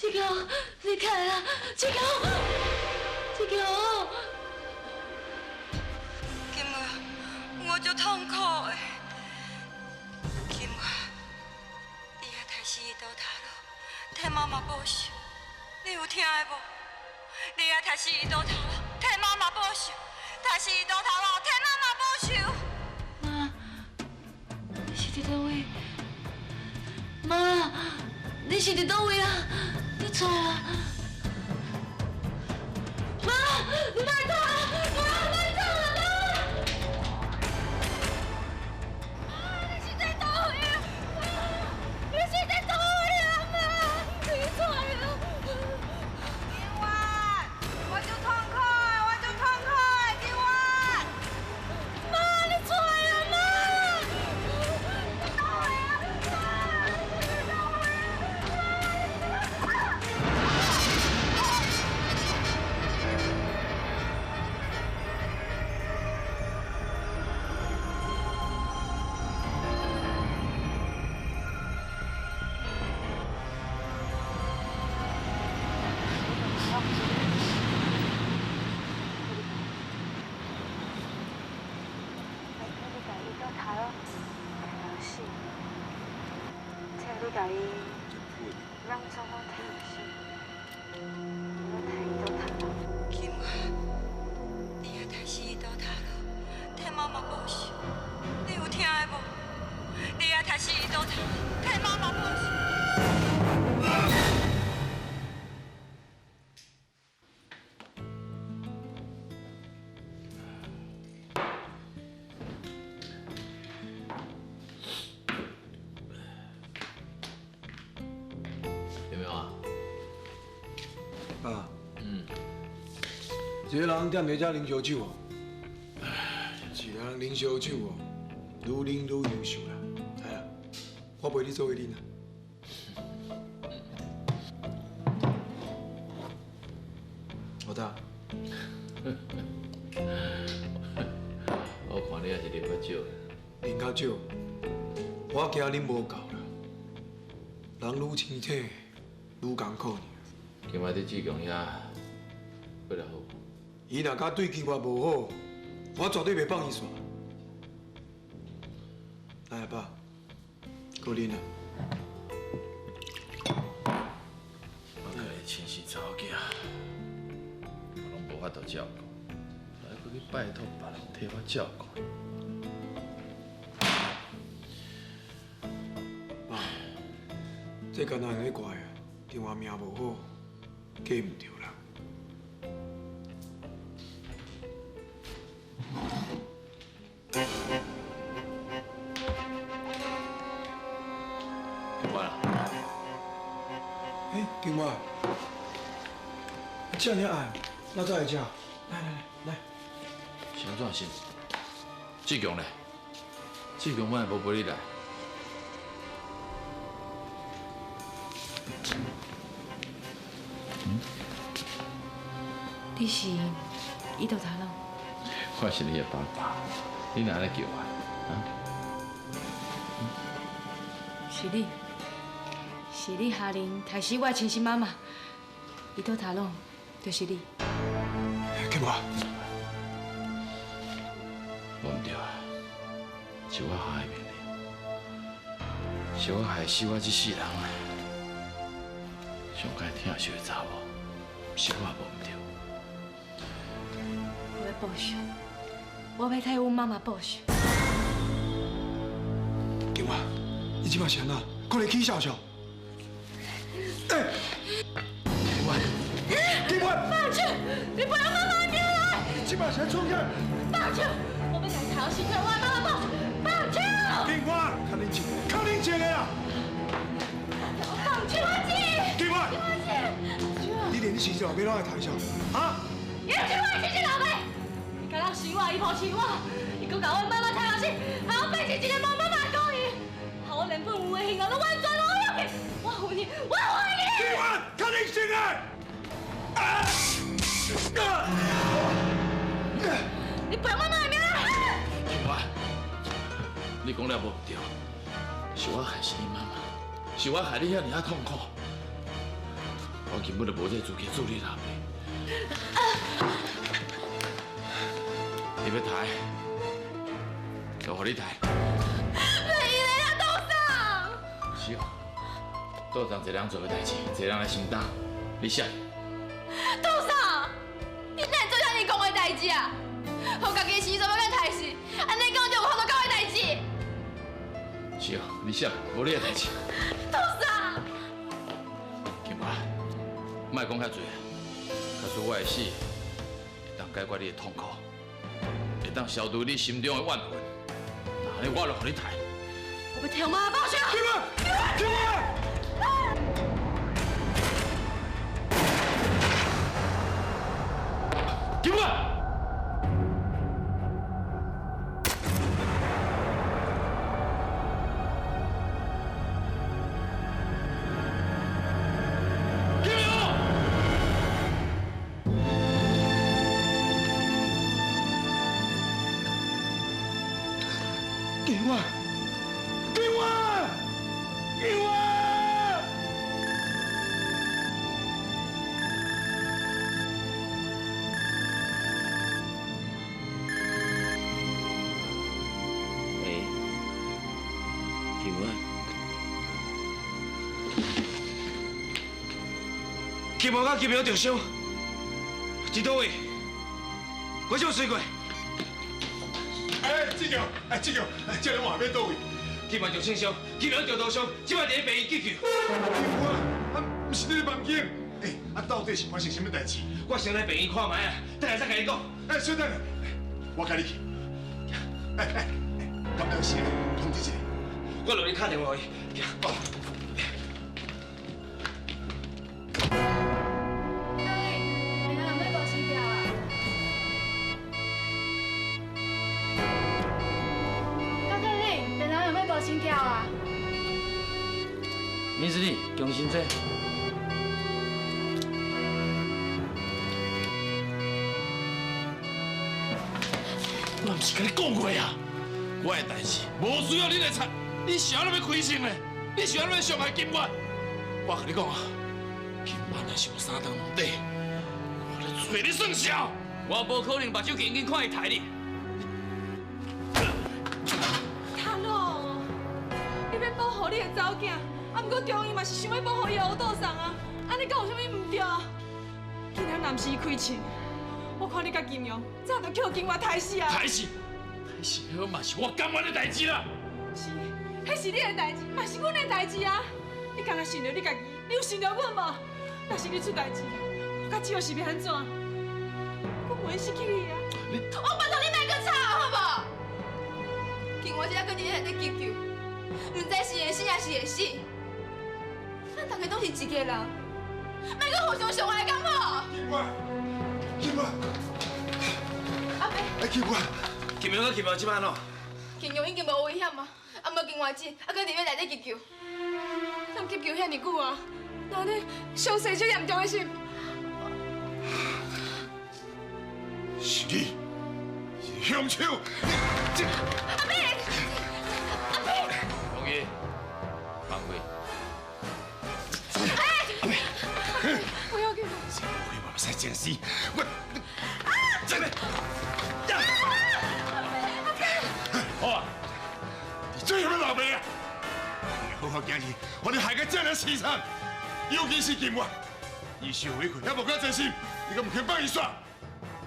志强，你起来啊！志强，志强。金月，我足痛苦的。金月，你遐杀死伊倒头路，替妈妈报仇，你有听的无？你遐杀死伊倒头路，替妈妈报仇，杀死伊倒头路，替妈妈报仇。妈，你是伫佗位？妈，你是伫佗位啊？你出来啊！妈，你莫走啊！妈，莫走啊！妈，你是在佗位啊？你是在佗位啊？妈，你出来啊！金月，我足痛苦的，我足痛苦的，金月。妈，你出来啊！妈，你佗位啊？妈，你佗位啊？金月，你遐杀死伊倒头路，替妈妈报仇，你有听的无？你遐杀死伊倒头路，替妈妈报仇。有没有啊？爸，一个人踮伫遮啉烧酒哦，一个人啉烧酒哦，愈啉愈优秀啦。哎呀，我陪你做伙啉啊。老大，我看你也是啉较少。啉较少，我惊啉无够啦。人愈清醒，愈艰苦尔。今摆伫志强遐过得好无？伊若敢对金我无好，我绝对袂放伊煞。来，爸，够啉啦。我家己亲生查某囝，我拢无法度照顾，来阁去拜托别人替我照顾。爸，这敢若会用怪啊，电话命无好，嫁毋著啦。金我啦，欸，金我，这尔暗，哪走会食？来来来来，是按怎是？志强咧？志强敢会无陪你来？你是伊倒头路？我是你的爸爸，你哪来叫我？啊？是你，是你下令杀死我的亲生妈妈，伊倒头路就是你。金我，无毋对啊，是我下的命令，是我害死我这世人上该疼惜的查某，是我无毋对。我欲报仇，我欲替阮妈妈报仇。金我，你这摆是按怎？阁咧起笑笑？欸，金我，金我，放手！你不要妈妈的命来！你这摆是咧创啥？放手！我欲共头死，替我妈妈报仇！放手！金我，较冷静，较冷静的啦！放手！金我，你连你亲生老爸拢会刣死？啊？伊是我的亲生老爸，伊敢若生我，伊抱持我，伊阁共阮妈妈刣死，害我变成一个无妈妈的孤儿，害我连本有的希望拢完全拢了去。我恨你，我恨你！金我，较冷静的！啊！你背我妈的名来！金我，你讲了无毋对，是我害死你妈妈，是我害你遐尔啊痛苦。我根本就无这个资格做你老爸。你欲刣，就予你刣。袂用的啦，杜桑。是哦，杜桑一个人做的代志，一个人来承担。你想？杜桑，你哪会做遐尔戆的代志啊？予家己生做欲共刣死，按呢讲就有法度搞的代志？是哦，你想，无你的代志。杜桑，金华，莫讲遐济，假使我的死会当解决你的痛苦，会当消除你心中的怨恨，那呢我就予你刣。我欲替妈报仇。金华，金华！金华！金华，金华，金华！喂，金华，金华佮金苗受伤，伫佗位？我想随过。哎，志强，哎，志强，哎，这人话欲佗位？金华受轻伤，金苗受刀伤，这摆伫咧病院急救。金华，啊，毋是你咧房间？哎，啊，到底是发生啥物代志？我先来病院看觅啊，等下再共你讲。哎，稍等，我共你去。哎哎哎，敢有时通知一下。我落去敲电话予伊。哦。林师弟，强心剂。我毋是共你讲过啊，我的代志无需要你来插，你是按怎欲开心呢？你是按怎欲伤害金月？我共你讲啊，金月若是有三长两短，我来揣你算数。我无可能目睭紧紧看伊刣你。塔洛，你欲保护你的查某囝，啊，毋过中医嘛是想欲保护伊的乌杜送啊，按呢敢有啥物毋对啊？今仔若毋是伊开枪，我看你佮金阳早就予金月刣死啊！刣死，刣死，彼嘛是我甘愿的代志啦。是，彼是你的代志，嘛是阮的代志啊！你敢若想著你家己，你有想著阮无？若是你出代志，我佮志豪是欲按怎？我袂失去你啊！我拜托你莫阁吵好无？金月这犹阁伫咧内底急救，毋知是会死抑是会死。咱大家拢是一家人，莫阁互相伤害，敢好？金华，金华，阿伯，哎，金华，金阳佮金苗这摆按怎？金阳已经无危险啊，啊，无金月姊，犹阁伫咧内底急救。咱急救遐尔久啊，哪呢伤势这严重的是？是你，是凶手！你这阿伯，阿伯，龙姨，放开。阿伯，不要紧。这话我袂使正死，我这个，好啊，你做啥物老爸啊？好好行去，予你害到这尔凄惨，尤其是金月，伊受委屈，犹无够真心，你敢毋肯放伊煞？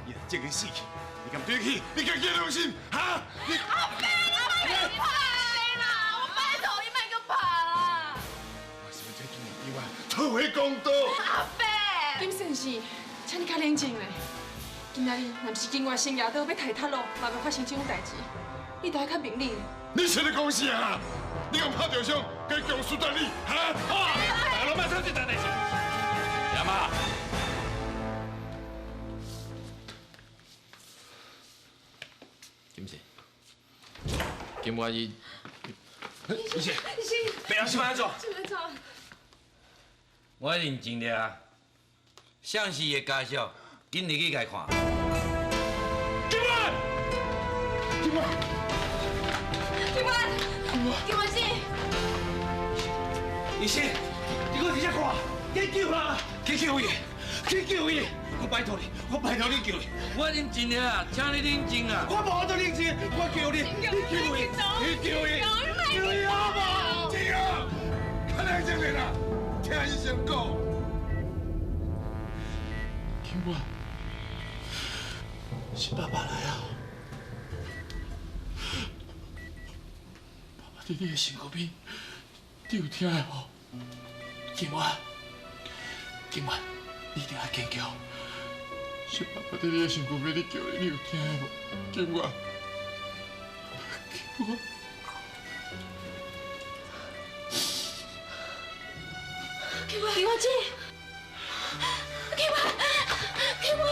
伊若这个死去，你敢对得起你家己的良心？哈？你阿伯，你莫阁拍啦！我拜托你莫阁拍啦！我是欲替金月讨回公道。阿伯，金先生，请你较冷静咧。今仔日若毋是金月先举刀欲刣塔洛，嘛袂发生这种代志。你著爱较明理。你是咧讲啥啊？你敢拍著伤，该强输得你？哈？好啊，大家拢莫吵这代志。阿妈。金生，金月伊，医生，病人是欲按怎？是欲按怎？我已经尽力啊，谁是伊的家属，紧入去共看。金月，金月，金月，金月生，医生，你阁伫遮看，紧救人啊！紧！去救伊，去救伊！我拜託你，我拜託你救伊。我冷靜啊，請你冷靜啊！我無法度冷靜，我求你，你救伊，你救伊，救伊好無？靜啊，較冷靜點啦，聽醫生講。金月，是爸爸來啊！爸爸佇你的身軀邊，你有聽的無？金月，金月，你一定要堅強。是爸爸佇你的身軀邊，你叫你，你有聽的無？金月，金月。金月，金月姐，金月，金月。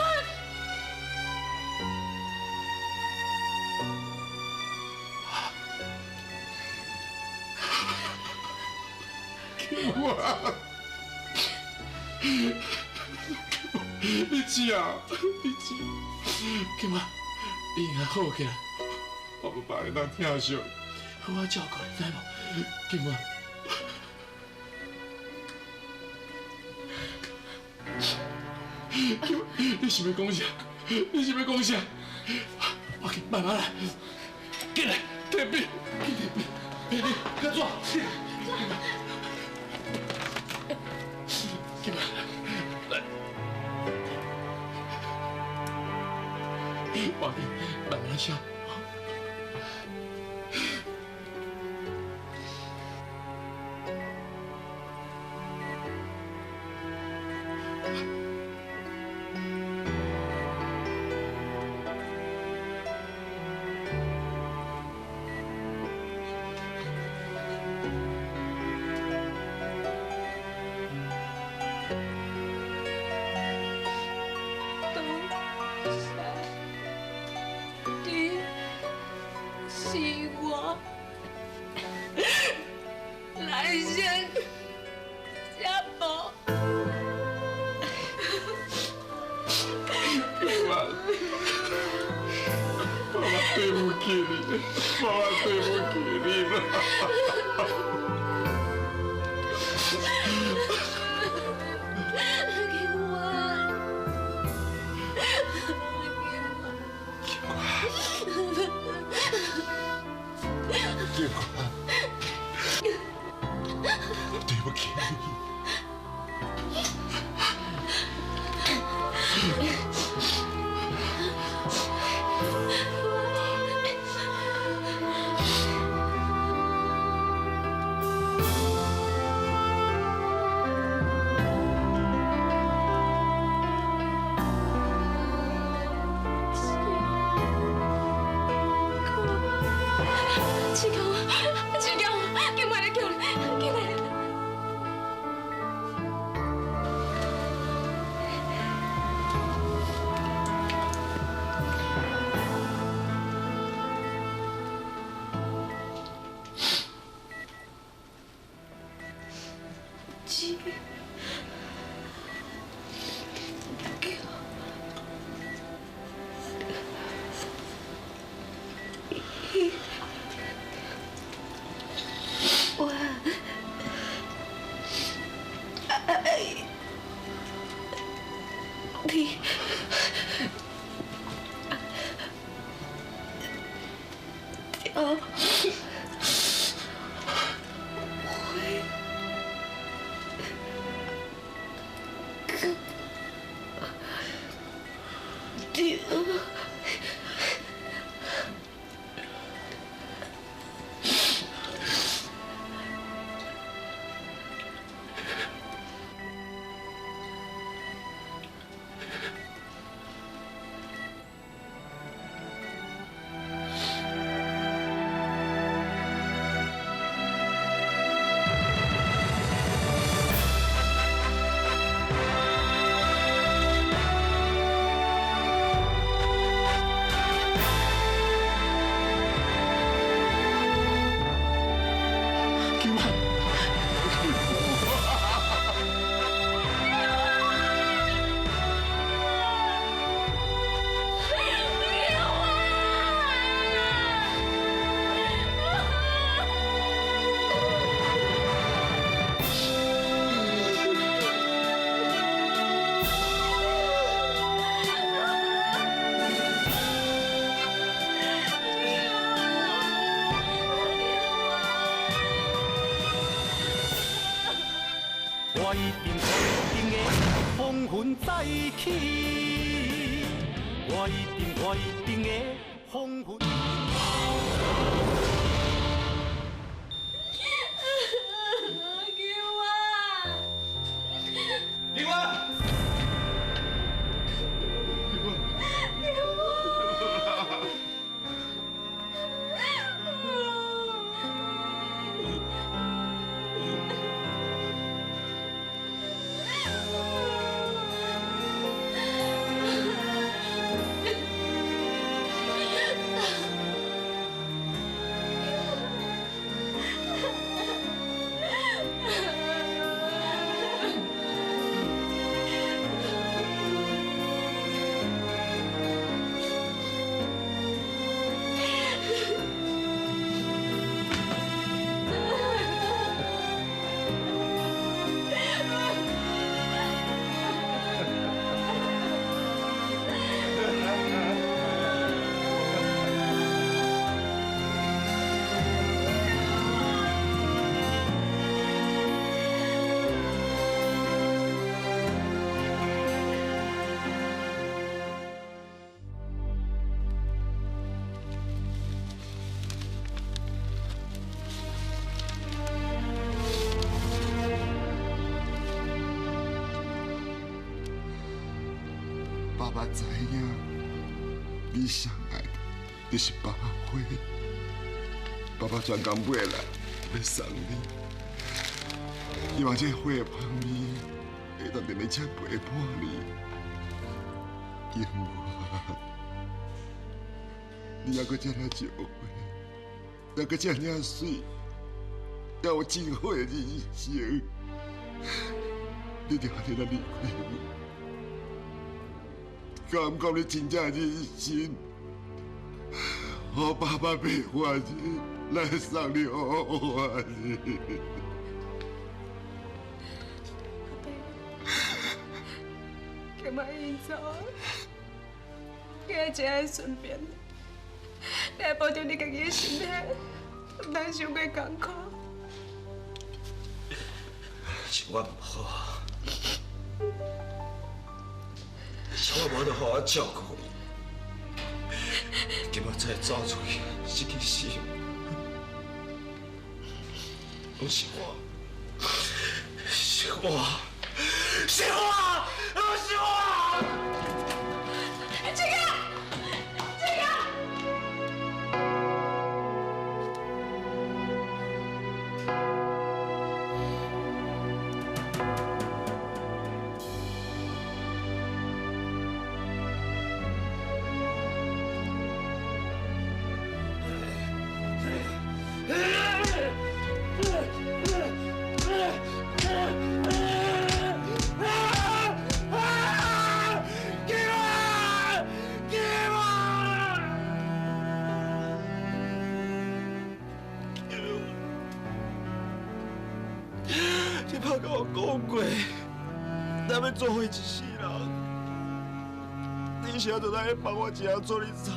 你知啊，你知，金月，你應該好起來，我無別人當疼惜，好好照顧你，知無？金月，金月，你想欲講啥？你想欲講啥？我去，慢慢來，進來，提筆，去提筆，提筆，去紙。金月，來，我去，慢慢寫。我一定我一定会风云再起，我一定我一定会风云。金花，金花，爸爸知影，你上爱的就是百花。爸爸专工买来欲送你，希望这花的香味会当踮咧这陪伴你。金花，你犹阁这尔少岁，犹阁这尔媠，犹有真好的人生，你就按呢来离开我。敢讲你真正忍心，予爸爸袂欢喜，来送你好欢喜。阿伯，今摆已经走啊，你爱真爱顺便，你爱保重你家己的身体，毋通伤过艰苦。是我毋好。是我无得好好照顾伊，今仔才会走出去，失去心。拢是我，是我，是我，拢是我！这个，这个。你捌佮我讲过，咱欲做伙一世人，你是按怎会放我一人做你走？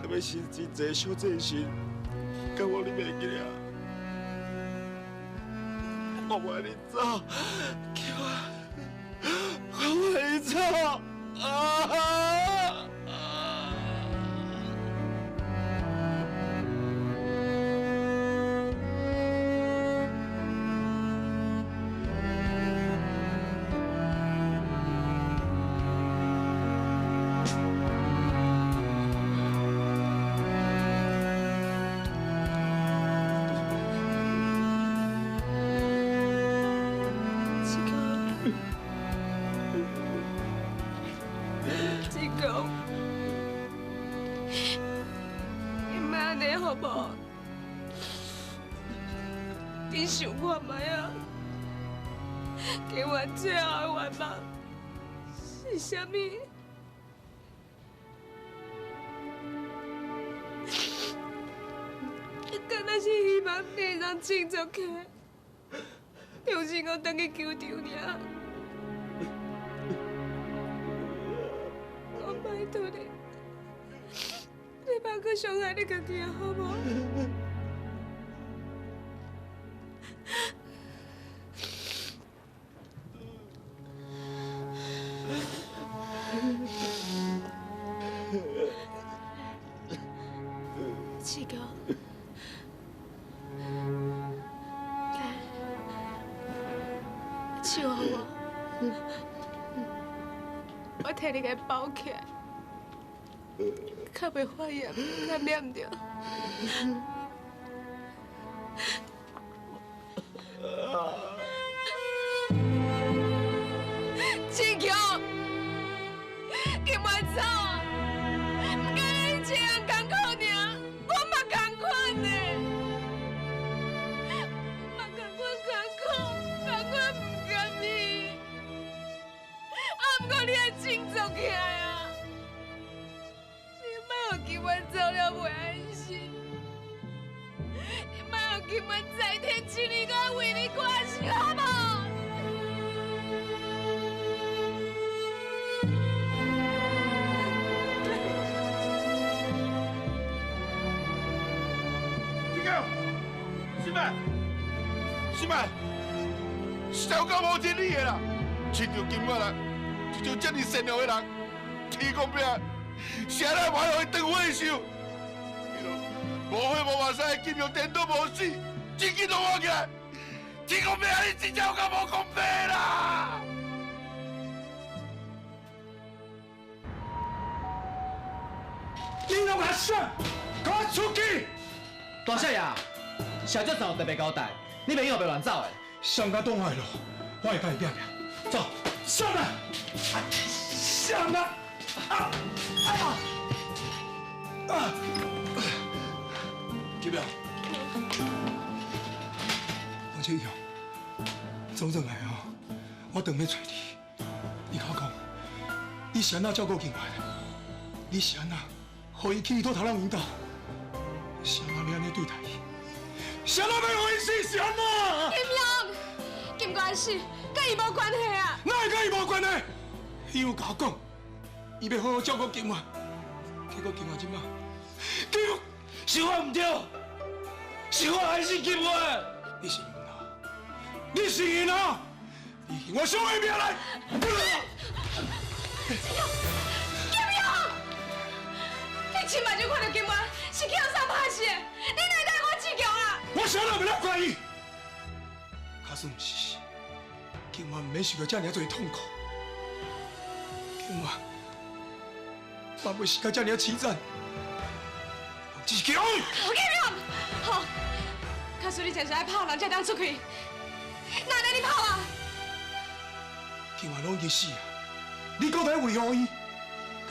咱欲先真济小战神，敢讲你袂记得？我无爱你走，金花，我无爱你走啊！你想看觅啊？给我最后的愿望是啥物？敢若是希望你会当振作起来，重新阁转去球场尔。我拜托你，你莫阁伤害你家己啊，好无？志强，来，手予我，我替你共包起来，较袂发炎，较黏著。志强，金月走，毋敢你这样艰苦尔，我嘛仝款呢，嘛仝款艰苦，仝款毋甘愿。啊，毋过你爱振作起来啊！你莫予金月走了袂安心，你莫予金月在天之灵，阁为你挂心，好无？新曼，实在有够无天理的啦！亲像金月啦，这种这么善良的人，天公伯，谁人嘛予伊当火烧？无血无目屎的金玉颠倒无死，真紧都活起来！天公伯，你真正有够无公平啦！你拢阿想，给我出去！大少爷，小姐有特别交代，你袂用白乱走的。上甲挡坏咯，我会共伊拼拼。走，上啊！上啊！啊！啊！金勇，王志勇，走转来哦，我当欲揣你，你甲我讲，你是按怎照顾金月？你是按怎，予伊去伊倒头人𪜶兜？是按怎你按呢对待伊？是按怎欲予伊死？是按怎？金勇，金月死，佮伊无关系啊！哪会佮伊无关系？伊有共我讲，伊欲好好照顾金月，结果金月这马，金月是我毋对，是我害死金月。你是𪜶啊？你是𪜶啊？你我小命来！金勇，你亲目睭看著金月是去予啥拍死的？你哪会当我志强啊？我啥都袂来怪伊。假使毋是，金月毋免受到这尔济痛苦，金月嘛袂是到这尔凄惨。志强，金勇，好，假使你真是爱拍人，才当出去，哪能你拍啊？金月拢已经死啊！你阁在维护伊？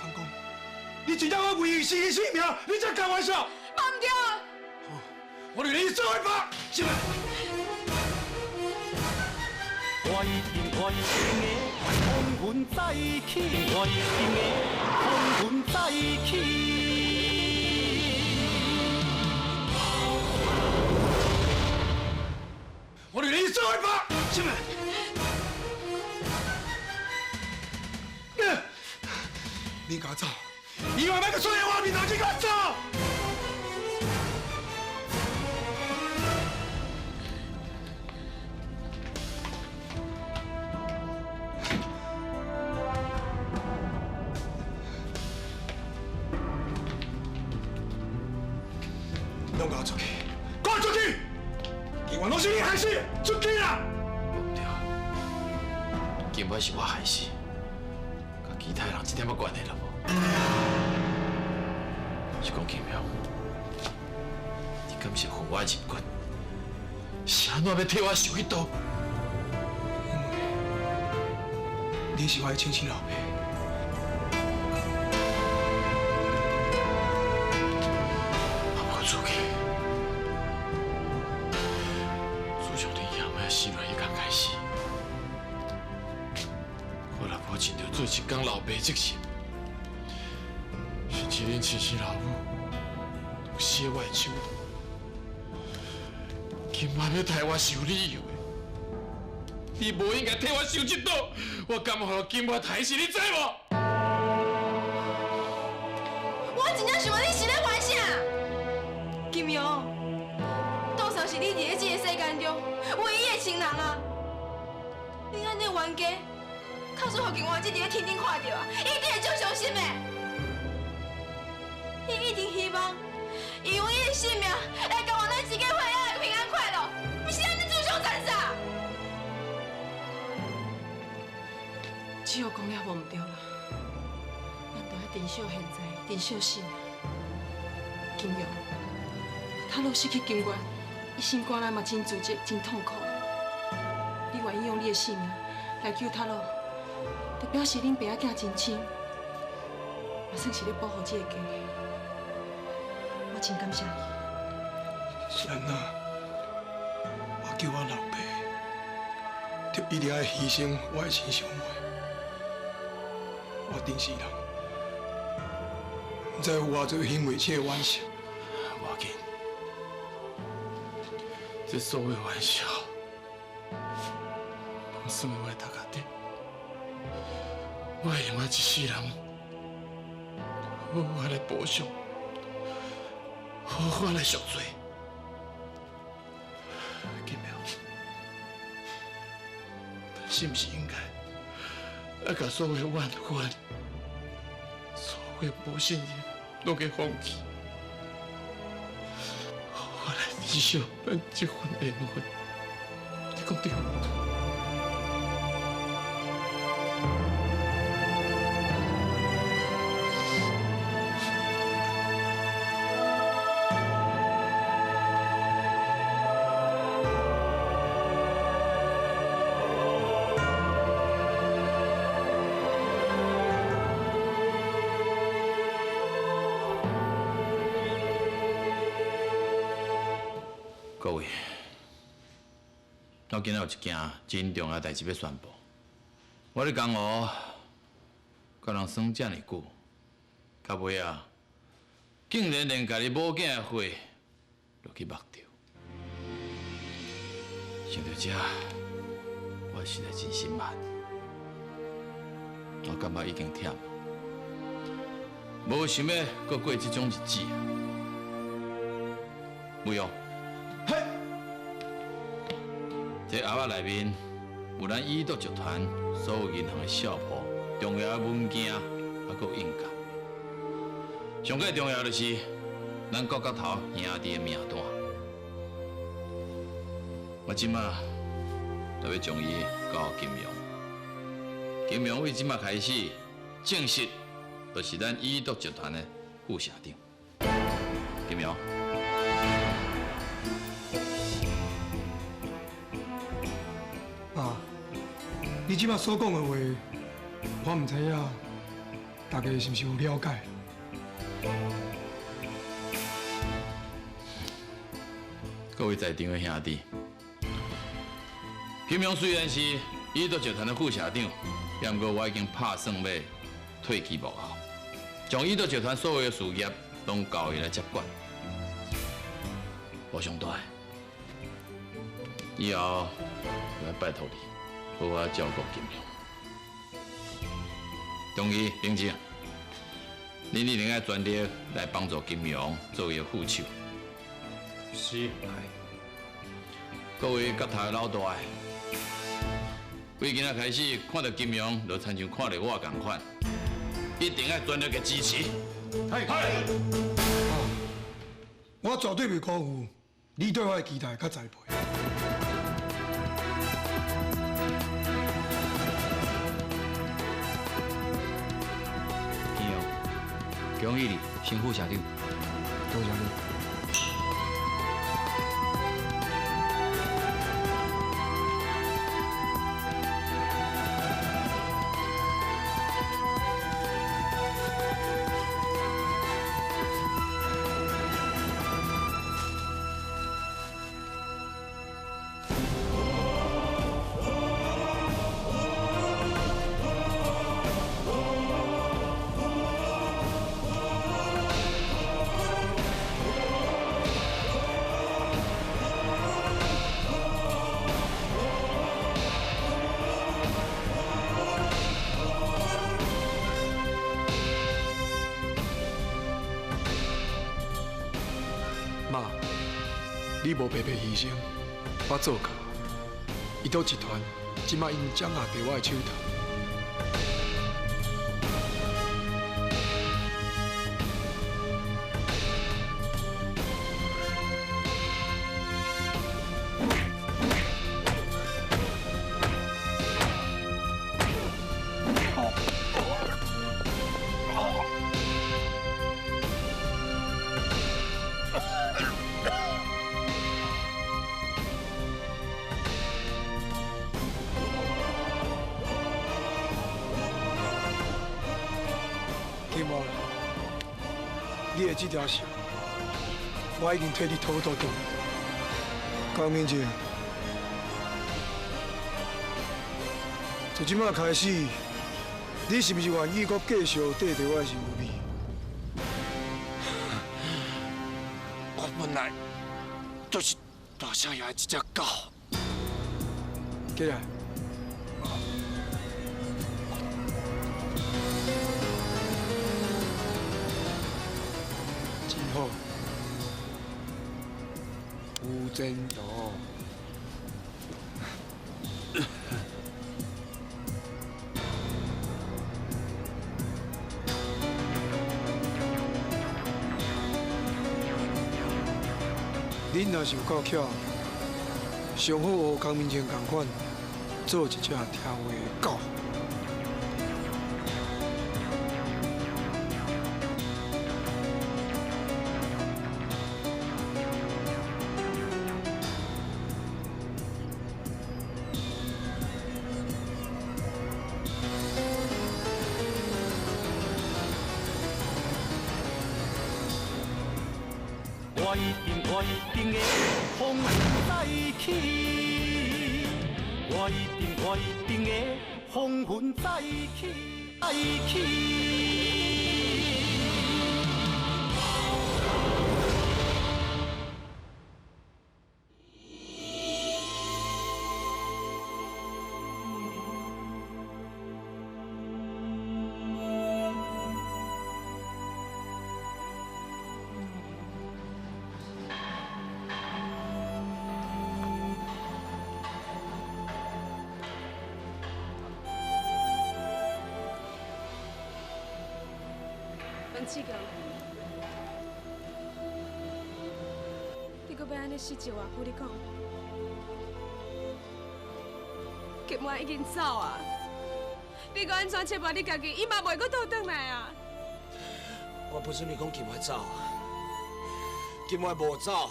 敢讲，你真正要维护伊性命？你才开玩笑？嘛毋对。好，我就连伊做伙拍。进来。我一定我一定会风云再起，我一定会风云再起。我就连伊做伙拍。进来。你共我走，以后莫阁出现我面头前，共我走！拢共我出去，给我出去！金月拢是你害死，出去啦！无对，金月是我害死。其他人一点仔关系都无。是讲金勇，你敢是分我入骨？是按怎欲替我受彼刀？因为你是我的亲生老爸。我无出去。自从恁爷仔死落彼天开始。我若无尽着做一工老爸责任，甚至恁亲生老母拢死我的手，金月欲替我受理由的，你无应该替我受这刀，我甘予金月刣死，你知无？我真正想问你是咧玩啥？金勇，当初是你伫咧这个世间中，亲人啊！恁按呢冤家，假使予金元这伫咧天顶看著啊，伊一定会足伤心的。伊一定希望，伊用伊的性命来交换咱一家伙仔的平安快乐，毋是按呢自相残杀。只有讲了无毋对啦，咱著爱珍惜现在，珍惜生命。金勇，他若失去金元，伊心肝内嘛真自责，真痛苦。你愿意用你的性命来救他洛，就表示恁爸仔囝真亲，嘛算是咧保护这个家。我真感谢你。是按怎？我叫我老爸，就一定爱牺牲我的亲小妹。我顶世人，毋知有偌济行为这个玩笑。无要紧，这所谓玩笑，拢算伫我的头壳顶。我会用我一世人，好好来补偿，好好来赎罪。金苗，咱是毋是应该爱共所有怨恨、所有无信任，拢给放弃，好好来珍惜咱这份缘分？你讲对无？各位，我今仔有一件真重要代志欲宣布。我咧江湖，佮人耍遮尔久，到尾仔，竟然连家己某囝的血都去目著。想著这，我实在真心寒。我感觉已经忝，无想欲阁过这种日子。魏勇。这盒仔内面有咱以德集团所有银行的账簿、重要的文件，还阁有印鉴。上盖重要就是咱国角头兄弟的名单。我这马就欲将伊交予金荣，金荣为这马开始正式就是咱以德集团的副社长。金荣。爸，你这马所讲的话，我毋知影，大家是毋是有了解？各位在场的兄弟，金荣虽然是以德集团的副社长，也毋过我已经拍算欲退居幕后，将以德集团所有的事业拢交伊来接管。无上大，以后我要拜托你，好好照顾金荣。同意，秉志，你一定爱全力来帮助金荣做伊的副手。是。各位角头的老大，为今仔开始看著金荣，就亲像看著我仝款，一定爱全力的支持。系。我绝对袂辜负你对我的期待佮栽培。金荣，恭喜你，新副社长。多谢你。妈，你无白白牺牲，我做到。伊賭集團這擺已經掌握佇我的手頭。你的這條線，我已經替你討倒轉。江明靜，從這擺開始，你是毋是願意閣繼續綴著我的身軀邊？我本來就是大少爺的一隻狗。起來。好，有前途。恁若是有夠巧，上好學江明靜仝款，做一隻聽話的狗。我一定，我一定會風雲再起。我一定，我一定會風雲再起，再起。文志强，你阁欲按呢死一偌久？你讲，金源已经走啊，你阁按怎切腹你家己，伊嘛袂阁倒转来啊！我不准你讲金源走，金源无走，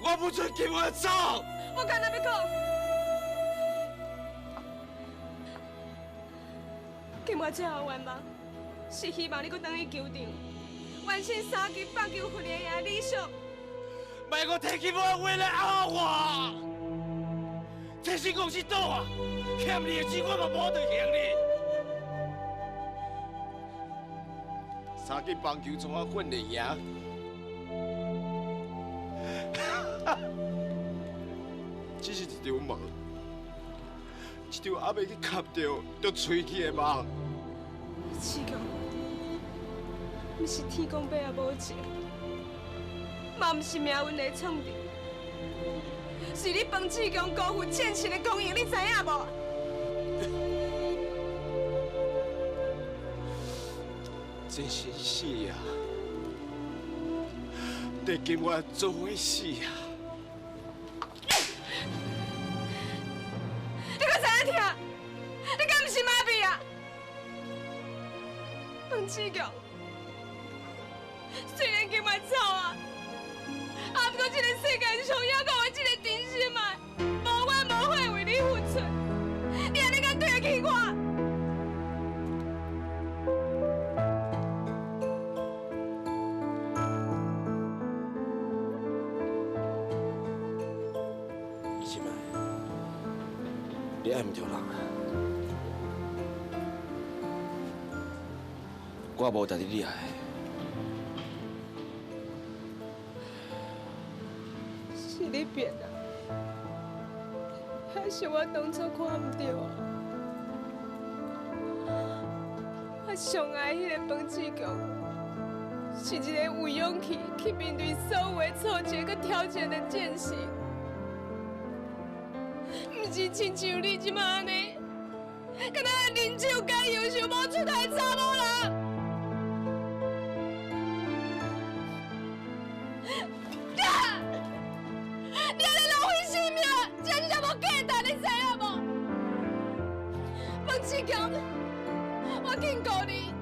我不准金源走。我干焦欲讲，金源最后愿望是希望你阁转去球场，完成三级棒球训练营的理想。莫阁提起我的话来压我！这是公司赌啊，欠你的钱我嘛无得还你。三级棒球创啊训练营？只是一场梦，一场还袂去合著就吹去的梦。志强，毋是天公伯仔无情，嘛毋是命运的创治，是你彭志强辜负战神的光荣，你知影无？真心死啊！得金我做伙死啊！你阁知影疼？你敢毋是麻痹啊？彭志强，虽然金源走啊，啊，毋过这个世界上犹阁有一个真心的，无怨无悔为你付出，你按呢敢对得起我？这摆，你爱毋著人啊！我无值得你爱。是你变啊，还是我当初看毋著啊？我上爱彼个彭志强，是一个有勇气去面对所有的挫折佮挑战的战士，毋是亲像你这马按呢，敢若啉酒加油想无出来查某人。你按呢浪费生命，真正无价值，你知影无？方志强，我警告你，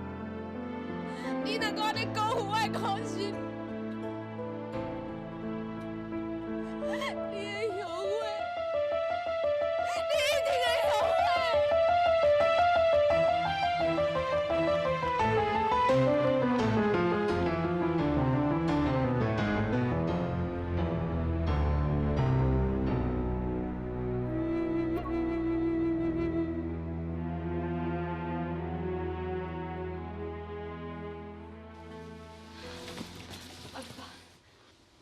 你若阁按呢辜负我的苦心，你会后悔，你一定会后悔。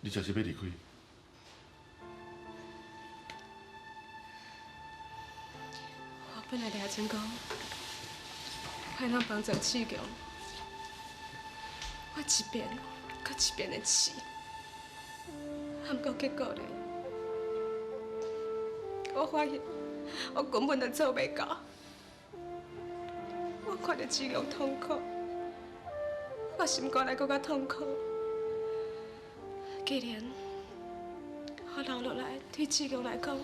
你这是欲离开？我本来掠成讲，我会当帮助志强，我一遍阁一遍的试，啊，毋过结果呢？我发现我根本就做袂到。我看著志强痛苦，我心肝内阁较痛苦。既然我留落来，对志强来讲，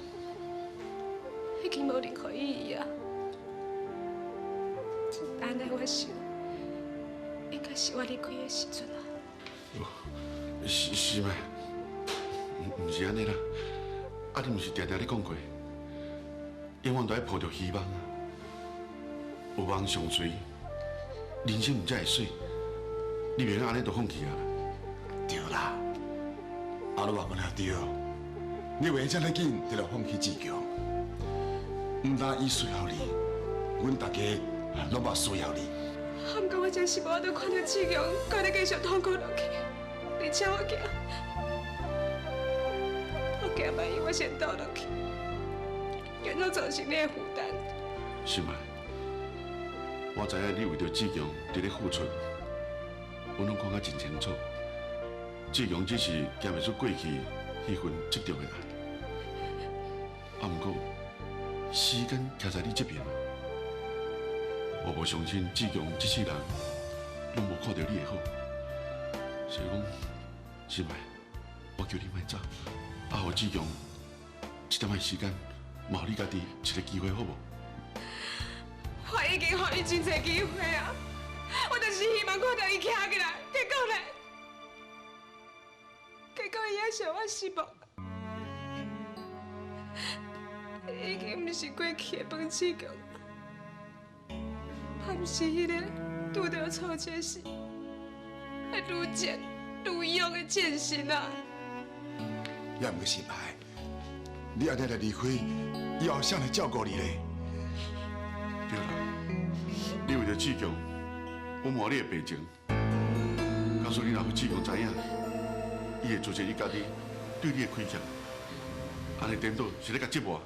已经无任何意义啊！按呢，我想，应该是我离开的时阵啊。是是吗？毋是按呢啦，啊，你毋是定定咧讲过，永远都爱抱著希望啊，有梦相随，人生毋才会媠。你袂用按呢就放弃啊！对啦，阿鲁爸讲了对，你袂这么紧就来放弃志强，毋但伊需要你，阮大家拢嘛需要你。啊，毋过我真是无法度看著志强阁咧继续痛苦落去，而且我惊，我惊万一我先倒落去，然后造成你的负担。心爱，我知影你为著志强伫咧付出，阮拢看甲真清楚。志强只是行袂出过去彼份执著的爱，啊，毋过时间徛在你这边啊，我无相信志强这世人拢无看著你的好，所以讲，心爱，我求你莫走，啊，予志强一点仔时间，嘛予你家己一个机会，好无？我已经予伊真济机会啊，我就是希望看著伊徛起来，结果呢？结果伊还是予我失望，已经毋是过去的方志强，也毋是彼个拄著挫折时会愈战愈勇的战神啊！也毋过心爱，你按呢来离开，以后谁来照顾你咧？对啦，你为著志强，隐瞒你的病情，假使你若予志强知影，伊会自责伊家己对你的亏欠，按呢颠倒是咧共折磨。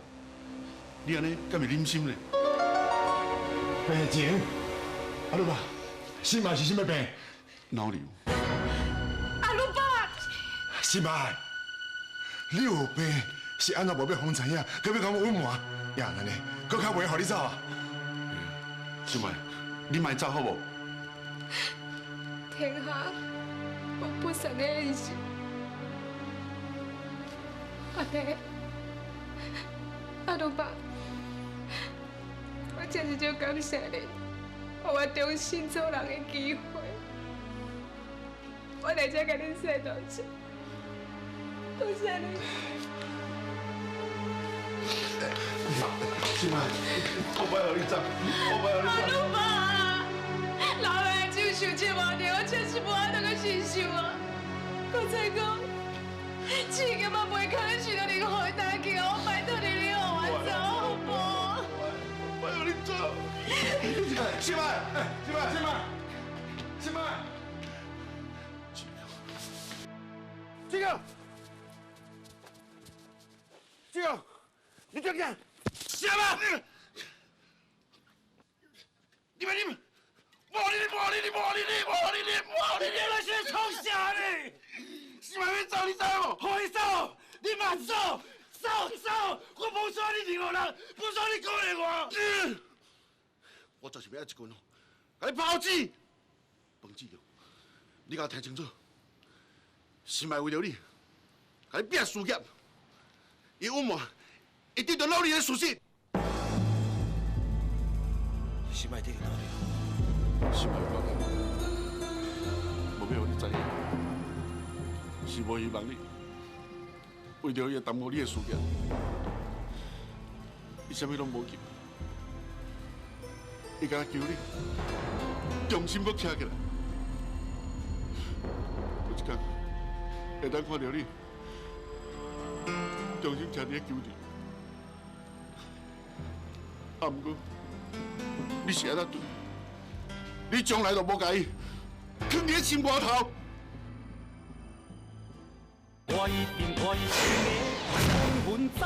你按呢敢会忍心呢？病情？阿鲁爸，心爱是啥物病？脑瘤。阿鲁爸，心爱，你有病是按怎无欲予阮知影，阁欲共我隐瞒，也按呢，阁较袂予你走啊？心爱，你莫走好无？天下无不散的宴席。阿弟，阿鲁爸，我真是足感谢你，予我重新做人的机会。我来这共恁说多谢，多谢你。心爱，我袂予你走，我袂予你走。阿鲁爸，老的酒受折磨著，我真是无法度阁承受啊！阁再讲，志强嘛袂可能受到任何打击啊！我拜托你，你予我走好无？我袂予你走。心爱，心爱，心爱，心爱。志强，志强，你等下，什么？你们你们，无你你无你你无你你无你你无你你来是创啥呢？是嘛欲走，你知无？予伊走，你嘛走，走走，我无需要你任何人，不需要你可怜我。我就是欲爱一棍哦，共你抛子。彭志强，你共我听清楚，心爱为著你，共你拼事业，伊隐瞒，伊得到努力的事实。心爱得到努力。心爱我感觉，无欲予你知影，是无希望你为著伊会耽误你的事业，伊啥物拢无求，伊敢若求你重新阁徛起来。有一天会当看著你重新徛伫咧球场，啊，毋过你是按怎对？你从来都无共伊囥伫咧心肝头。我一定我一定会风云再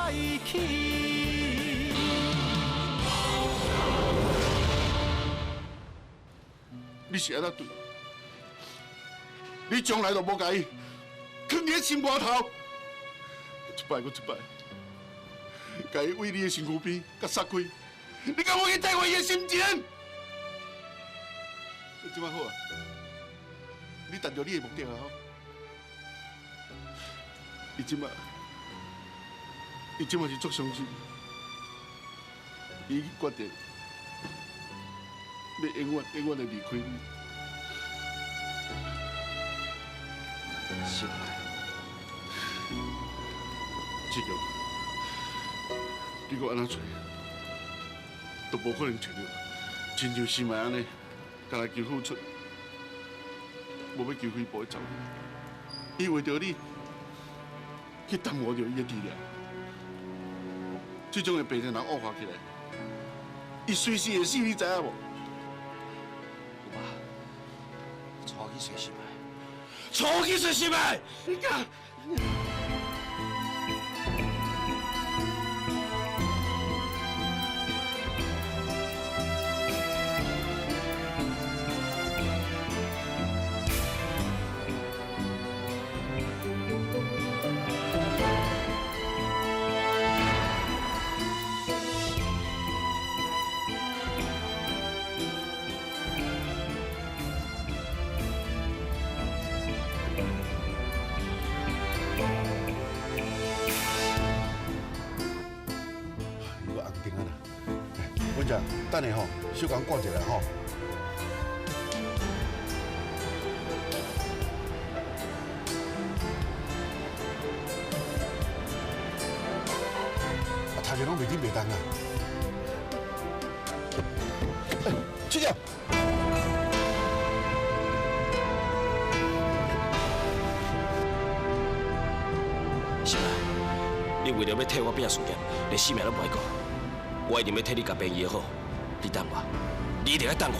起。你是按怎对？你从来都无共伊囥伫咧心肝头，一摆阁一摆，共伊为你的身躯边共杀开，你敢有去体会伊的心情？这摆好啊，你达到你的目的啊！伊这摆是足伤心，伊已经决定欲永远永远的离开你。心爱，志强，你阁按怎揣，都无可能揣著，亲像心爱按呢，共来求付出，无欲求回报的查某，伊为著你去耽误著伊的治疗，这种的病情人恶化起来，伊随时会死，你知影无？有爸，带我去找心爱，带我去找心爱，你讲。等下吼，小共挂一下吼。啊，头前拢袂紧袂动啊。哎，七姐。心爱，你为了欲替我拼事业，连性命拢无爱顾，我一定欲替你共病医好。你等我，你一定爱等我。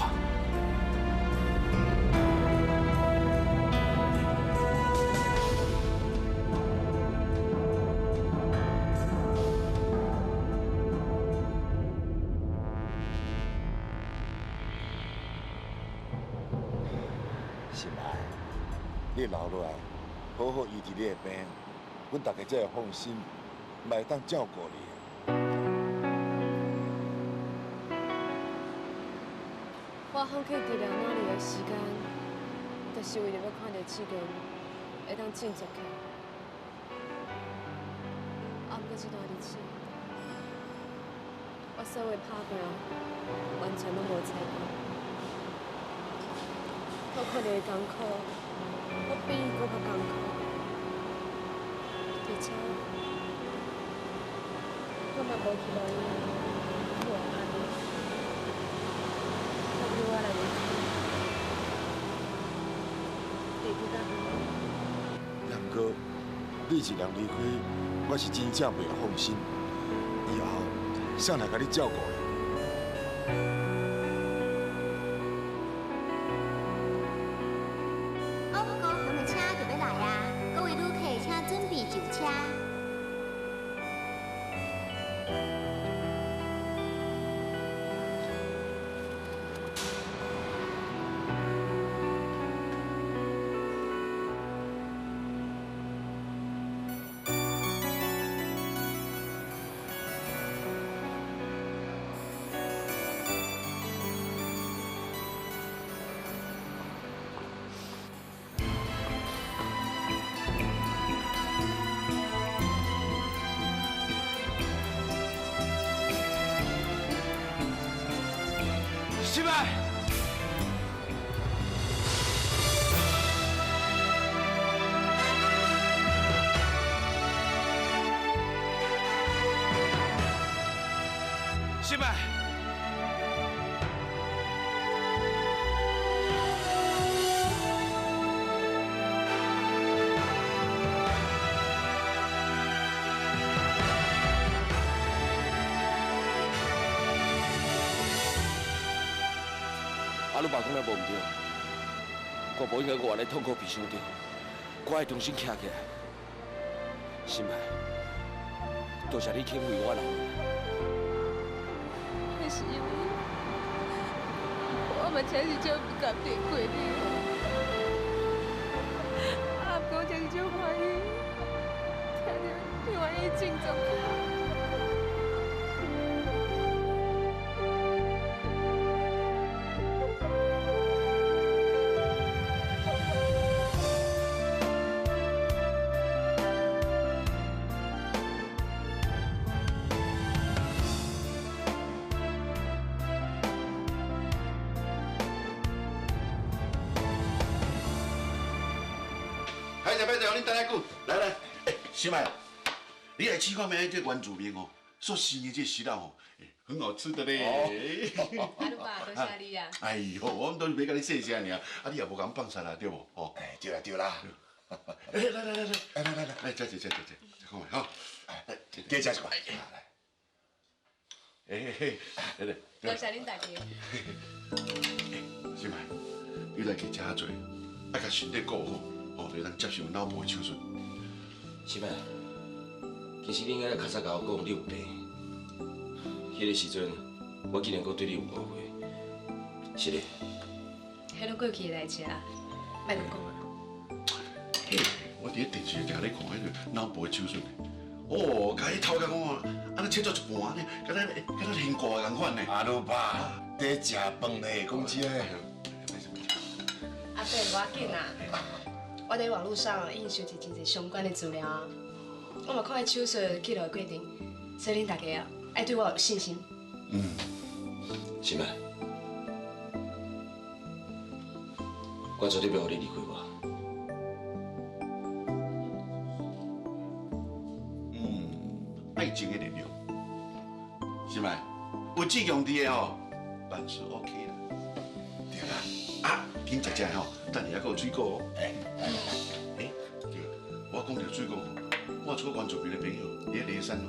心爱，你留落来，好好医治你的病，阮大家才会放心，嘛会当照顾你。我放弃治疗努力的时间，就是为著欲看著志强会当振作起来。啊，毋过这段日子，我所有的打拼完全拢无成功。我看著伊艰苦，我比伊阁较艰苦，而且我嘛无希望伊去予压力。我来离开，离开较好。毋过，你一人离开，我是真正袂放心。以后谁来共你照顾呢？往高雄的车就欲来啊！各位旅客，请准备就车。失败。失败。阿鲁爸讲了无毋对，我无应该阁按呢痛苦悲伤著，我爱重新徛起来。心爱，多谢你肯为我流泪。那是因为我嘛真是足不甘离开你，啊，不过真是足欢喜，听著你愿意振作起来。歹势，予恁等遐久。来来，欸，小麦，你来试看觅这原住民哦，所生的这食物哦，很好吃的咧。阿鲁爸，多谢你啊！哎呦，我们都是欲共你说声尔，啊，你也无共放杀啦，对无？哦，哎，对啦对啦。哎，来来来来，来来来来，来，吃吃吃吃吃，吃看觅吼。来，加食一块。哎嘿，来来。多谢恁大家。小麦，你来去遮济，爱共身体顾好。哦，就当接受脑部的手术。是麦，其实你应该较早共我讲你有病。彼个时阵，我竟然阁对你有误会，是咧。彼拢过去的代志啊，莫阁讲啊。嘿，我伫咧电视定咧看彼个脑部的手术，哦，共伊头壳哦，按呢切做一半呢，敢若敢若现挂仝款呢。阿鲁爸，伫食饭咧，讲这个。阿伯，无要紧啦。我伫网路上已经收集真济相关的资料，我嘛看彼手术记录的过程，所以恁大家啊，爱对我有信心。嗯，是麦，我绝对袂予你离开我。嗯，爱情的力量，是麦，有志强伫的吼，万事 OK 啦。对啦，啊，紧食食吼，等下阁有水果哦。哎，来来来，哎，对，我讲著水果，我有个原住民的朋友，伫咧梨山哦，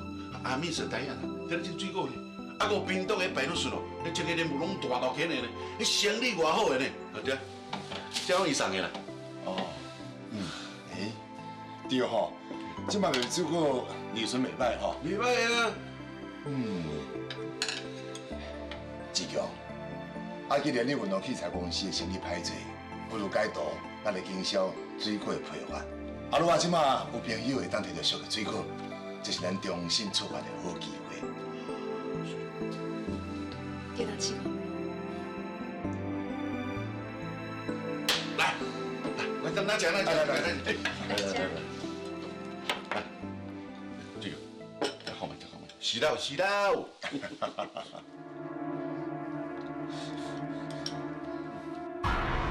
阿米是台啊，伫咧种水果呢。啊，阁有屏东的白露笋哦，咧种个莲雾拢大大颗的呢，彼生理偌好的呢。啊对，这拢伊送的啦。哦，嗯，哎，对吼，这摆卖水果利润袂歹吼。袂歹啊。嗯，志强，啊，既然你运动器材公司的生意歹做，不如改投咱来经销水果的批发。啊，你我这马有朋友会当提著俗的水果，这是咱重新出发的好机会。给他试看。来，来，来，咱吃，咱吃，来来来，来来来，来，这个，来好嘛，这好嘛，是啦是啦。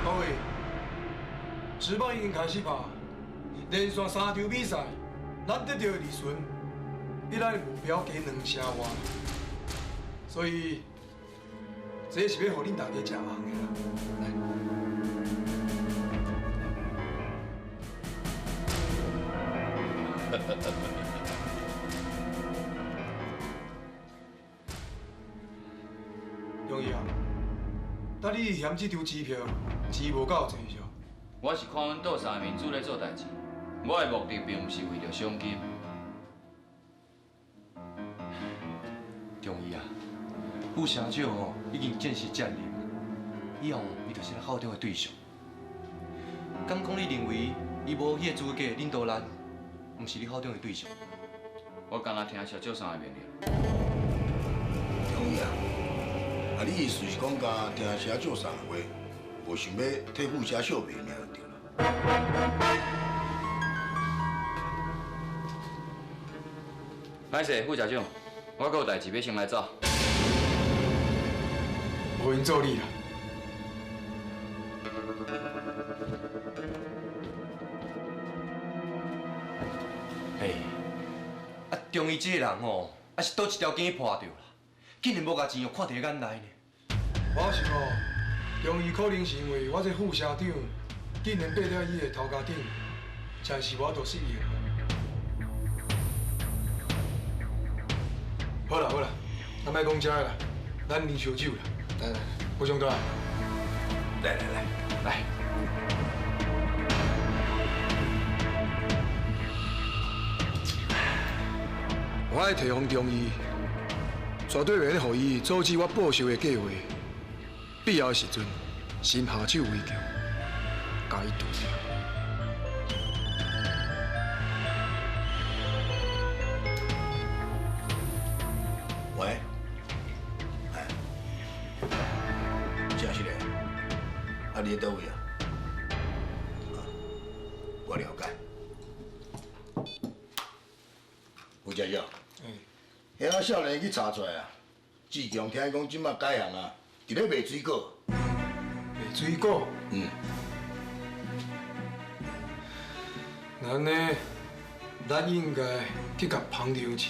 各位，职棒已经开始拍，连续3场比赛，咱得到的利润比咱的目标加2成外，所以这是欲予恁大家食红的啦。来，容易啊，但你嫌这张支票钱无够济是？我是看阮倒三面子咧做代志，我的目的并毋是为著赏金。中医啊，副社长吼已经正式接任，以后伊就是咱口中的对象。敢讲你认为伊无彼个资格领导咱，毋是你口中的对象？我敢若听社长上的命令。中医啊，啊你意思是讲，敢听社长上的话，无想欲替副社小卖尔就对啦。歹势，副社长，我阁有代志欲先来走。无闲做你啦。嘿，啊，中医这个人吼，啊是佗一条筋破掉啦，竟然无共钱哦看伫眼内呢。我想哦，中医可能是因为我这副社长竟然爬伫伊的头家顶，真是无法度适应。好啦好啦，咱莫讲这个啦，咱啉烧酒啦。来来，吴上大，来来来来。我爱提防中医，绝对袂予伊阻止我报仇的计划。必要的时阵，先下手为强，共伊除掉。喂，哎，真是嘞，啊，你伫佗位啊？我了解。吴家少，遐少年去查出来啊，志强听讲这马改行啊，伫咧卖水果。卖水果？嗯。那按呢，咱应该去共捧场一下。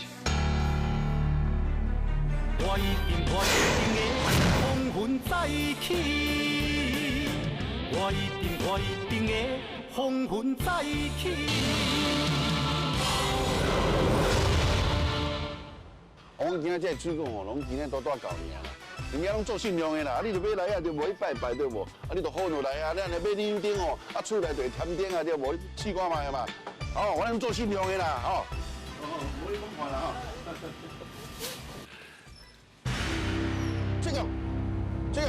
我一定我一定会风云再起，我一定我一定会风云再起。我讲今仔这水果吼，拢今仔拄拄到尔啦，人家拢做信用的啦，啊，你著买来啊，就无去拜拜对无？啊，你著好落来啊，你按呢买两顶吼，啊，厝内就会添丁啊，对无？你试看觅嘛。哦，我拢做信用的啦，吼。哦，无你讲看啦，吼。这个，这个。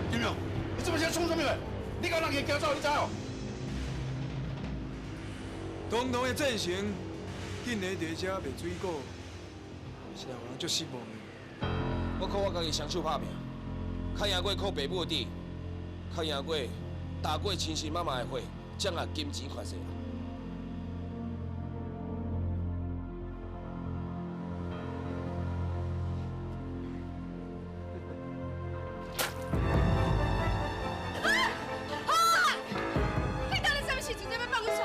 金勇，你这么先冲什么来？你敢人给惊走，你知哦？堂堂的战神，竟然伫遮卖水果，实在予人足失望的。我靠我家己双手拍拼，较赢过靠爸母的底，较赢过打过亲生妈妈的火，才啊金钱权势啊！好啊！你到底啥物时阵才欲放阮煞？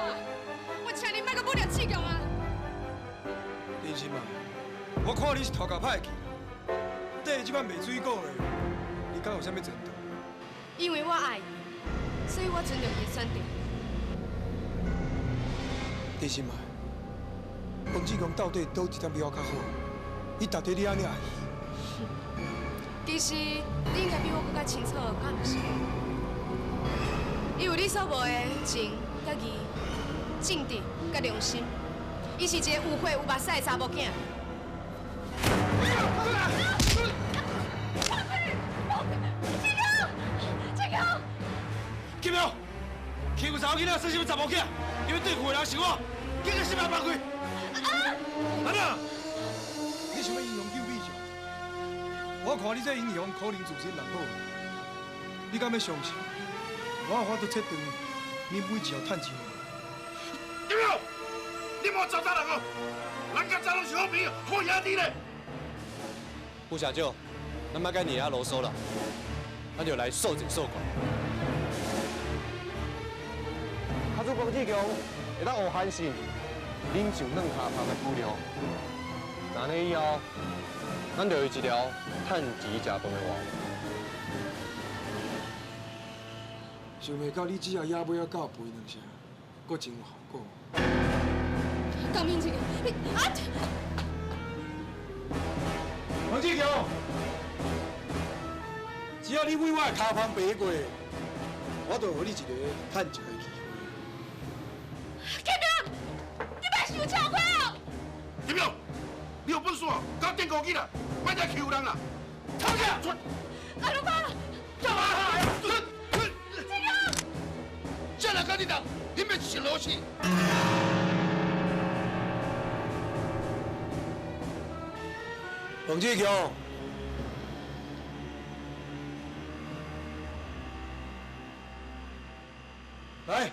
我请你莫阁侮辱志强啊！林心啊，我看你是头壳歹去，对这款卖水果的，你敢有啥物前途？因为我爱伊，所以我尊重伊的选择。林心啊，黄志强到底佗一点比我较好？伊到底你按呢爱伊？其实你应该比我阁较清楚，敢毋是？伊有你所无的情佮义、正直佮良心，伊是一个有血有目屎的查某囝。志强，金勇，欺负查某囡仔，算什么查某囝？因为对付的人是我，紧甲心肝放开！阿怎？你想欲英雄救美将？我看你这英雄可能自身难保，你敢欲相信？我有法度切断你每一毫趁钱。金勇，你莫糟蹋人哦！人佮咱拢是好朋友、好兄弟咧。胡小舅，咱莫佮你遐啰嗦了，咱就来受检受管。卡主黄志强会当学韩信，忍受软下芳的拘留。那呢以后，咱就有一条趁钱食饭的活路。想袂到你只要野尾仔狗吠两声，阁真有效果。江明志，你啊！黄志强，只要你为我的跤芳爬过，我就予你一个趁钱的机会。金勇，你莫伤超过哦！金勇，你有本事哦，甲我电过去啦，莫再欺负人啦！吵架！阿鲁巴，干嘛？志强，这人甲你人，你咪是老死。黄志强，来。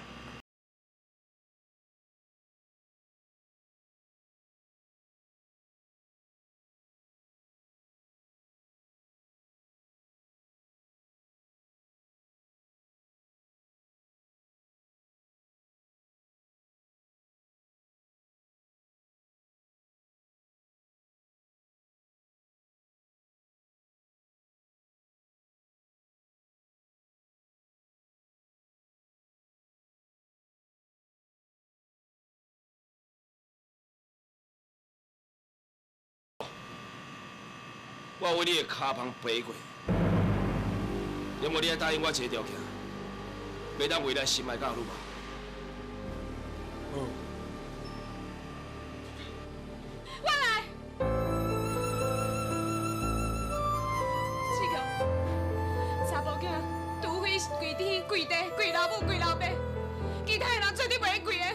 我为你的跤棚爬过，因为你爱答应我一个条件，袂当为难心爱佮阿鲁玛。好。我来。志强，查某囝，除非是跪天、跪地、跪老母、跪老爸，其他的人绝对袂用跪的。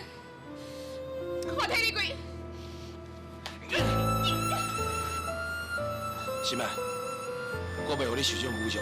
我替你跪。心爱，我袂予你受这种侮辱。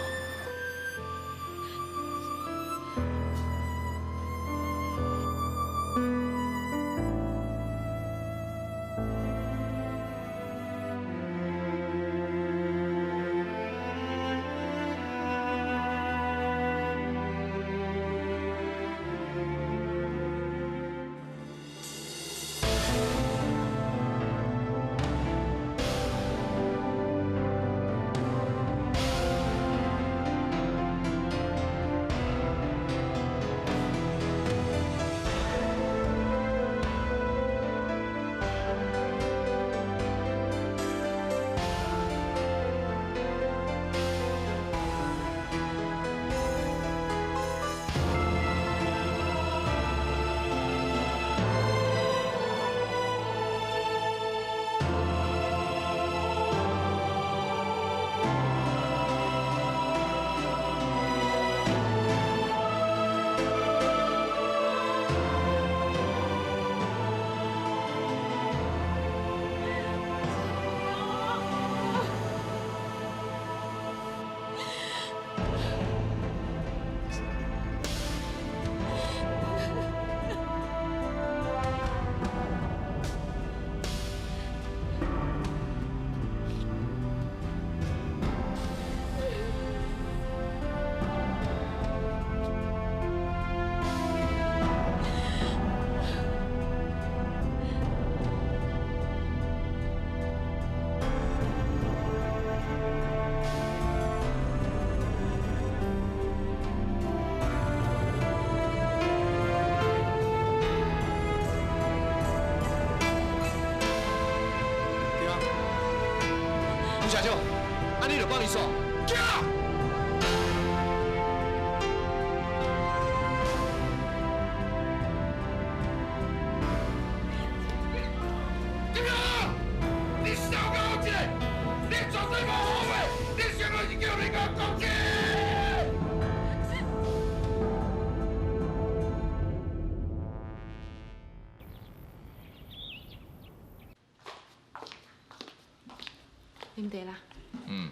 安尼就帮伊煞。金勇，你小我一个，你绝对无好话，你什么是叫你讲讲这？啉茶啦。嗯。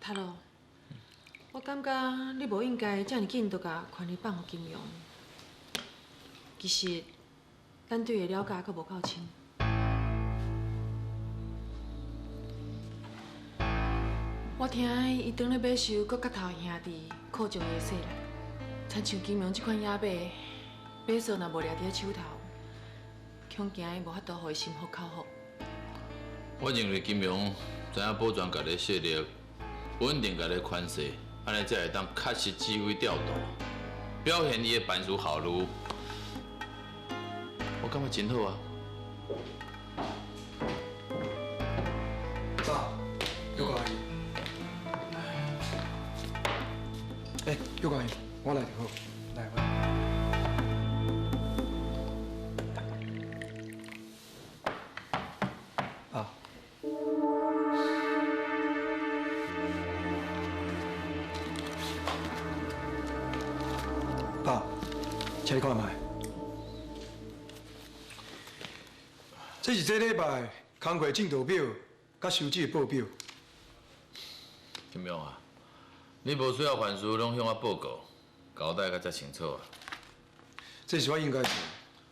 头路，我感觉你无应该遮尔紧就共权力放予金庸。其实，咱对伊的了解阁无够深。我听伊当咧买收，阁佮头兄弟靠上伊的势力，亲像金庸这款野马，马索若无掠伫咧手头，恐惊伊无法度予伊心服口服。我认为金庸知影保全家己的势力，稳定家己的权势，按呢才会当确实指挥调度，表现伊的办事效率。我感觉真好啊！爸，玉阿姨，哎，玉阿姨，我来就好，来我来。爸，爸，请你看觅。这是这礼拜工课进度表佮收支的报表。金勇啊，你无需要凡事拢向我报告，交代甲遮清楚啊。这是我应该做的。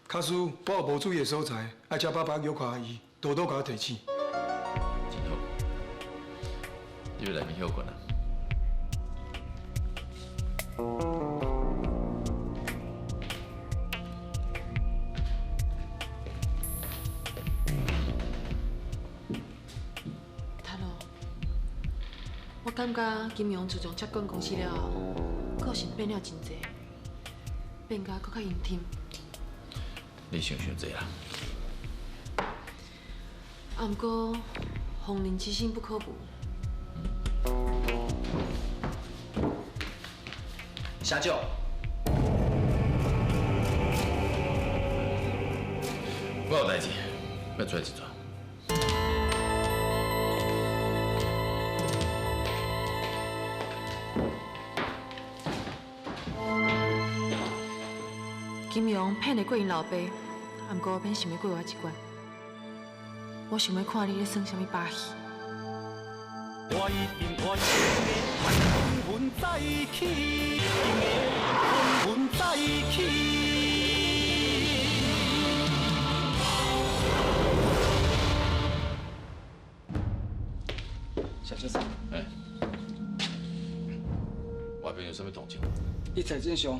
假使我有无注意的所在，爱请爸爸、玉阿姨多多共我提醒。真好，你欲内面歇睏啊？我感觉金庸自从接管公司了后，个性变了真济，变甲阁较阴沉。你想伤济啦。啊，毋过防人之心不可无。社长，我有代志，欲出来一转。金荣骗得过𪜶老爸，啊，毋过免想欲过我这关。我想欲看你咧耍啥物把戏。我一定我的风云再起，风云再起。小先生，哎，外边有啥物动静？一切正常。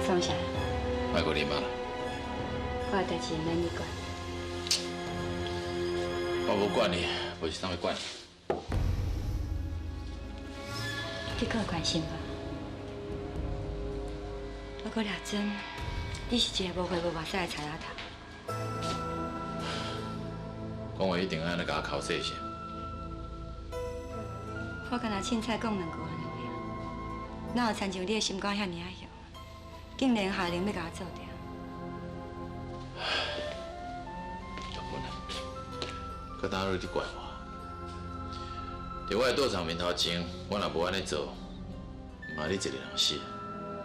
创啥？莫阁啉啊啦！我的代志免你管。我无管你，无是啥欲管你？你阁会关心我？我阁掠准，你是一个无血无目屎的贼仔头。讲话一定爱按呢共我剾细声。我敢若凊彩讲两句按呢尔，哪有亲像你的心肝遐尔仔雄，竟然下令欲共我做掉。玉芬啊，阁当你伫怪我？伫我的道场面头前，我若无按呢做，毋但你一个人死，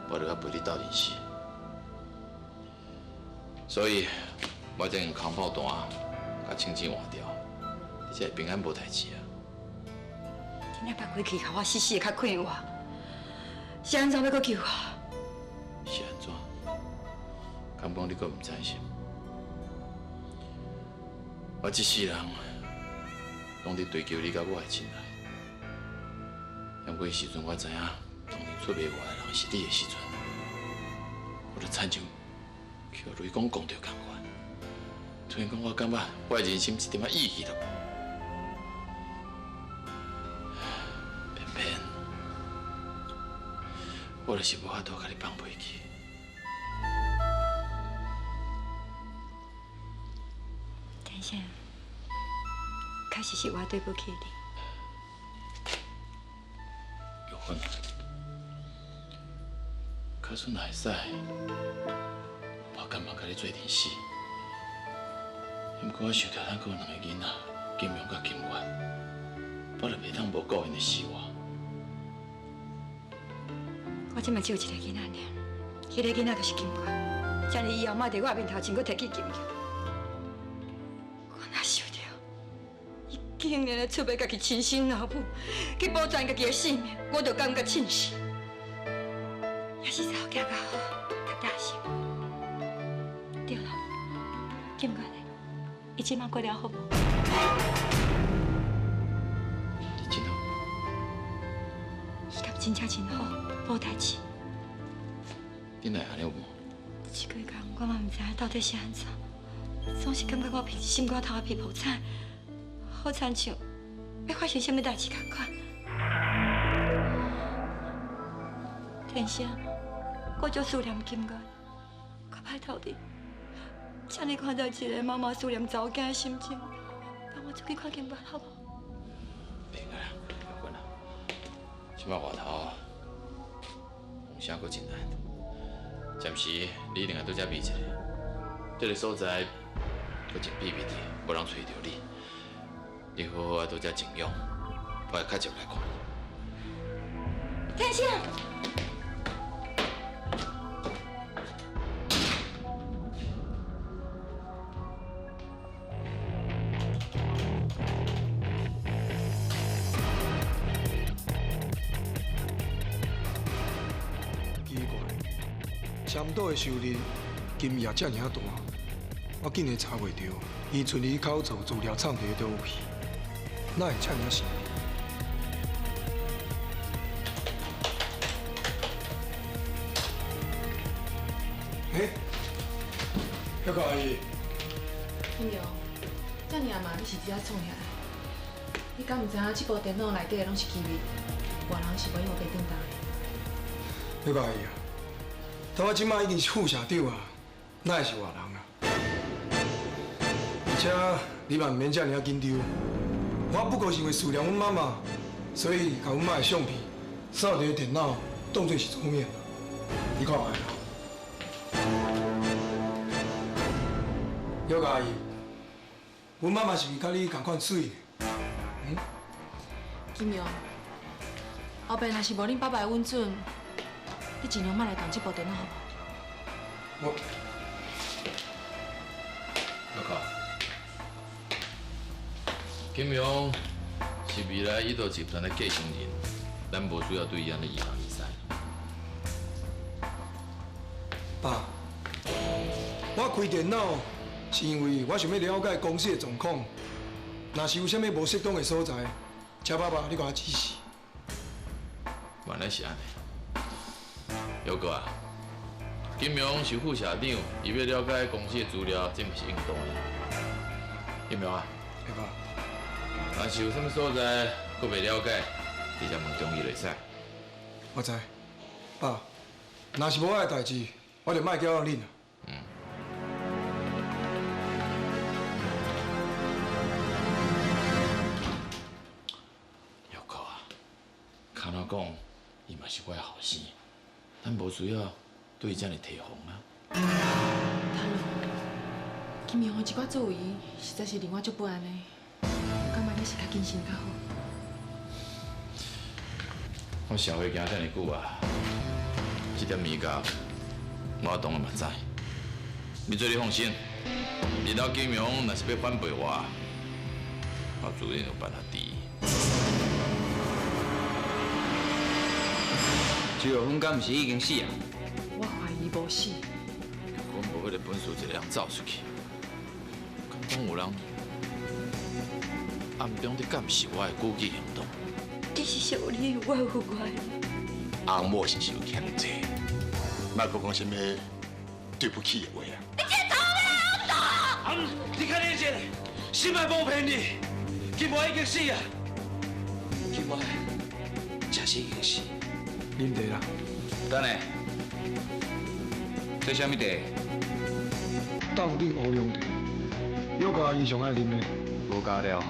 我就爱陪你斗阵死。所以，我才用空炮弹共清醒换掉，你才会平安无代志啊。真正把规气，予我死死的较快活，是按怎欲阁救我？是按怎？敢讲你阁毋知是？我这世人拢伫追求你佮我的真爱，不过时阵我知影，当阵出卖我的人是你的时阵，我就亲像予雷公讲著仝款。突然讲，我感觉我的人生一点仔意义都无。偏偏我就是无法度共你放袂记。天生，确实是我对不起你。玉芬，可是哪会使？我感觉共你做阵死。不过我想著咱阁有两个囡仔，金荣佮金月，我就袂当无顾𪜶的死活。我这马只有一个囡仔尔，彼个囡仔就是金月，这呢以后莫伫我面头前阁提起金月。我若想著，伊竟然会出卖家己亲生老母，去保全家己的性命，我就感觉庆幸。也是查某囝较好，较担心。对了，金月呢？伊这马过了好无？你真好。伊敢真正真好，无代志。你哪会按呢问？这几工我嘛毋知影到底是按怎，总是感觉我心肝头皮破产，好亲像欲发生啥物代志仝款。天生，我足思念金月，我拜托你。请你看在一个妈妈思念查某囝的心情，放我出去看金月，好无？袂用啦，玉芬啊，这摆外头风声阁真难，暂时你一定爱伫遮避一下，这个所在阁真秘密的，无人揣著你。你好好仔伫遮静养，我会较常来看你。天生。山岛的收入金额遮尔仔大，我竟然查袂著，伊賰伫口做资料藏伫佗位，哪会遮尔神秘？欸，小可阿姨。金荣，遮爾暗嘛，你是伫遐創遐？你敢毋知影這部電腦內底攏是機密，外人是袂用白叮當的。你個阿姨啊，但我這擺已經是副社長啊，哪會是外人啊？而且你嘛毋免遮爾仔緊張，我不過是因為思念阮媽媽，所以共阮媽的相片掃佇電腦，當作是桌面。你看覓啦？玉阿姨，阮媽媽是毋是佮你仝款媠？嗯？金陽，後壁若是無恁爸爸的允准，你盡量莫來動這部電腦，好無？我，阿哥，金陽是未來伊道集團的繼承人，咱無需要對伊按呢疑防疑使。爸，我開電腦是因為我想欲了解公司的狀況，若是有啥物無適當的所在，請爸爸你共我指示。原來是按呢，耀哥啊，金陽是副社長，伊欲了解公司的資料，這嘛是應當的。金陽啊，若是有啥物所在閣袂了解，直接問中醫就會使。我知，爸，若是無我的代誌，我就莫攪擾恁啦。嗯。耀哥啊，堪怎講，伊嘛是我的後生，咱無需要對伊遮爾提防啊。大佬，金陽的一寡作為，實在是令我足不安的。我感覺你是較謹慎較好。我社會行遮爾久啊，這點美感我當然嘛知。你做你放心，日後金陽若是欲反背我，我自然有辦法治伊。周玉芬敢毋是已經死啊？我懷疑無死。阮無彼個本事，一個人走出去，敢講有人暗中佇監視我的舉止行動。其實是有你，我有我的。翁某是受強制，莫閣講啥物對不起的話啊！你這臭老阿姆，你看你這個，心愛無騙你，金華已經死啊！金華真是已經死。啉茶啦。等下，這啥物茶？凍頂烏龍茶，玉阿姨上愛啉的。無加料。